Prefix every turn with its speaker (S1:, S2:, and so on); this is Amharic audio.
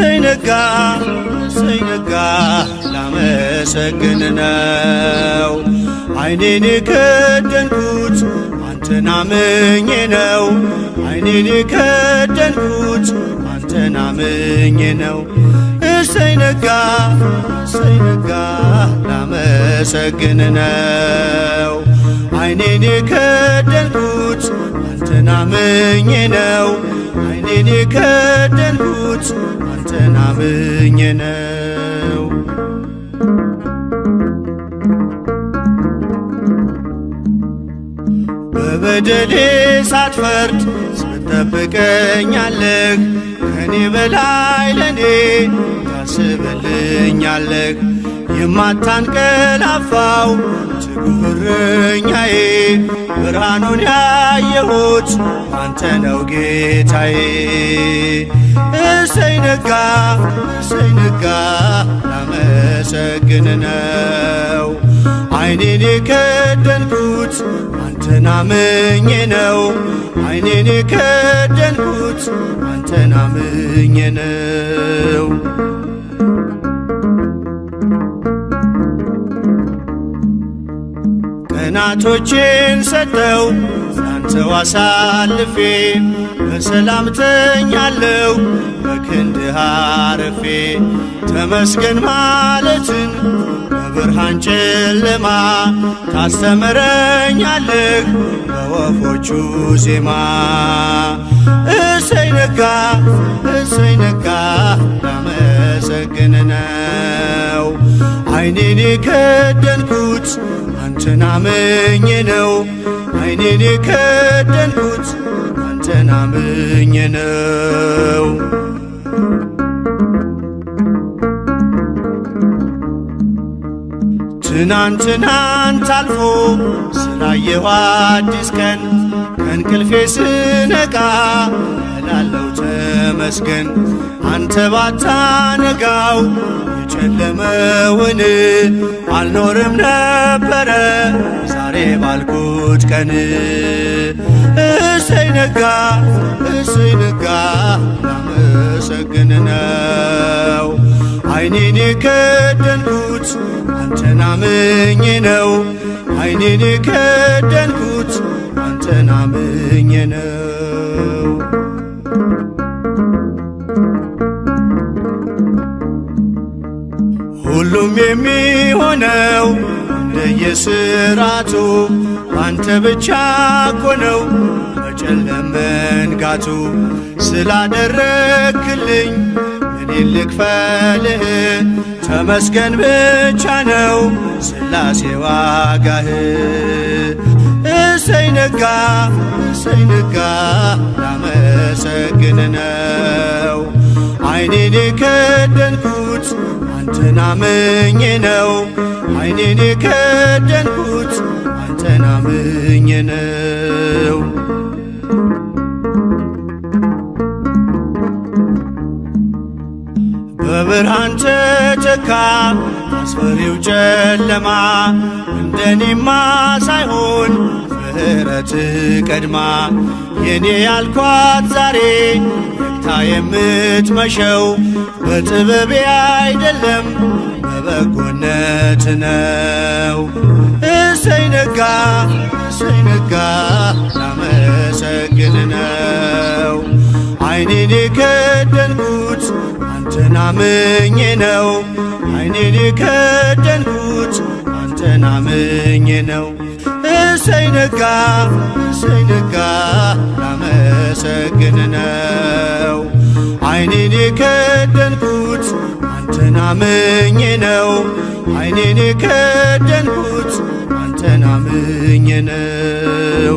S1: እሰይ ነጋ እሰይ ነጋ ላመሰግን ነው። ዓይኔን የከደንኩት አንተን አምኜ ነው። ዓይኔን የከደንኩት አንተን አምኜ ነው። እሰይ ነጋ እሰይ ነጋ ላመሰግን ነው። ዓይኔን የከደንኩት አንተን አምኜ ነው። ዓይኔን የከደንኩት አንተን አምኜ ነው። በበደሌ ሳትፈርድ ትጠብቀኛለህ፣ ከኔ በላይ ለኔ ታስብልኛለህ። የማታንቀላፋው ትጉህ እረኛዬ፣ ብርሃኑን ያየሁት አንተ ነው ጌታዬ። እሰይ ነጋ እሰይ ነጋ ላመሰግን ነው። ዓይኔን የከደንኩት አንተን አምኜ ነው። ዓይኔን የከደንኩት አንተን አምኜ ነው። ቀናቶቼን ሰጠው ላንተው አሳልፌ፣ በሰላም ተኛለሁ በክንድህ አርፌ። ተመስገን ማለትን በብርሃን ጨለማ ታስተምረኛለህ በወፎቹ ዜማ። እሰይ ነጋ እሰይ ነጋ ላመሰግን ነው። ዓይኔን የከደንኩት አንተን አምኜ ነው። ዓይኔን የከደንኩት አንተን አምኜ ነው። ትናንትናን ታልፎ ስላየሁ አዲስ ቀን፣ ከእንቅልፌ ስነቃ እላለው ተመስገን። አንተ ባታነጋው የጨለመውን አልኖርም ነበረ ዛሬ ባልኩት ቀን። እሰይ ነጋ እሰይ ነጋ ላመሰግን ነው። ዓይኔን የከደንኩት አንተን አምኜ ነው። ዓይኔን የከደንኩት አንተን አምኜ ነው። ሁሉም የሚሆነው እንደየስራቱ አንተ ብቻ እኮ ነው መጨለም መንጋቱ። ስላደረክልኝ ምን ልክፈልህ? ተመስገን ብቻ ነው ስላሴ ዋጋህ። እሰይ ነጋ እሰይ ነጋ ላመሰግን ነው። ዓይኔን የከደንኩት አንተን አምኜ ነው። ዓይኔን የከደንኩት አንተን አምኜ ነው። በብርሃን ተተካ አስፈሪው ጨለማ፣ እንደኔማ ሳይሆን ምህረት ቀድማ። የኔ ያልኳት ዛሬ ነግታ የምትመሸው በጥበቤ አይደለም በበጎነት ነው። እሰይ ነጋ እሰይ ነጋ ላመሰግን ነው። ዓይኔን የከደንኩት አንተን አምኜ ነው። ዓይኔን የከደንኩት አንተን አምኜ ነው። እሰይ ነጋ እሰይ ነጋ ላመሰግን ነው። ዓይኔን የከደንኩት አንተን አምኜ ነው። ዓይኔን የከደንኩት አንተን አምኜ ነው።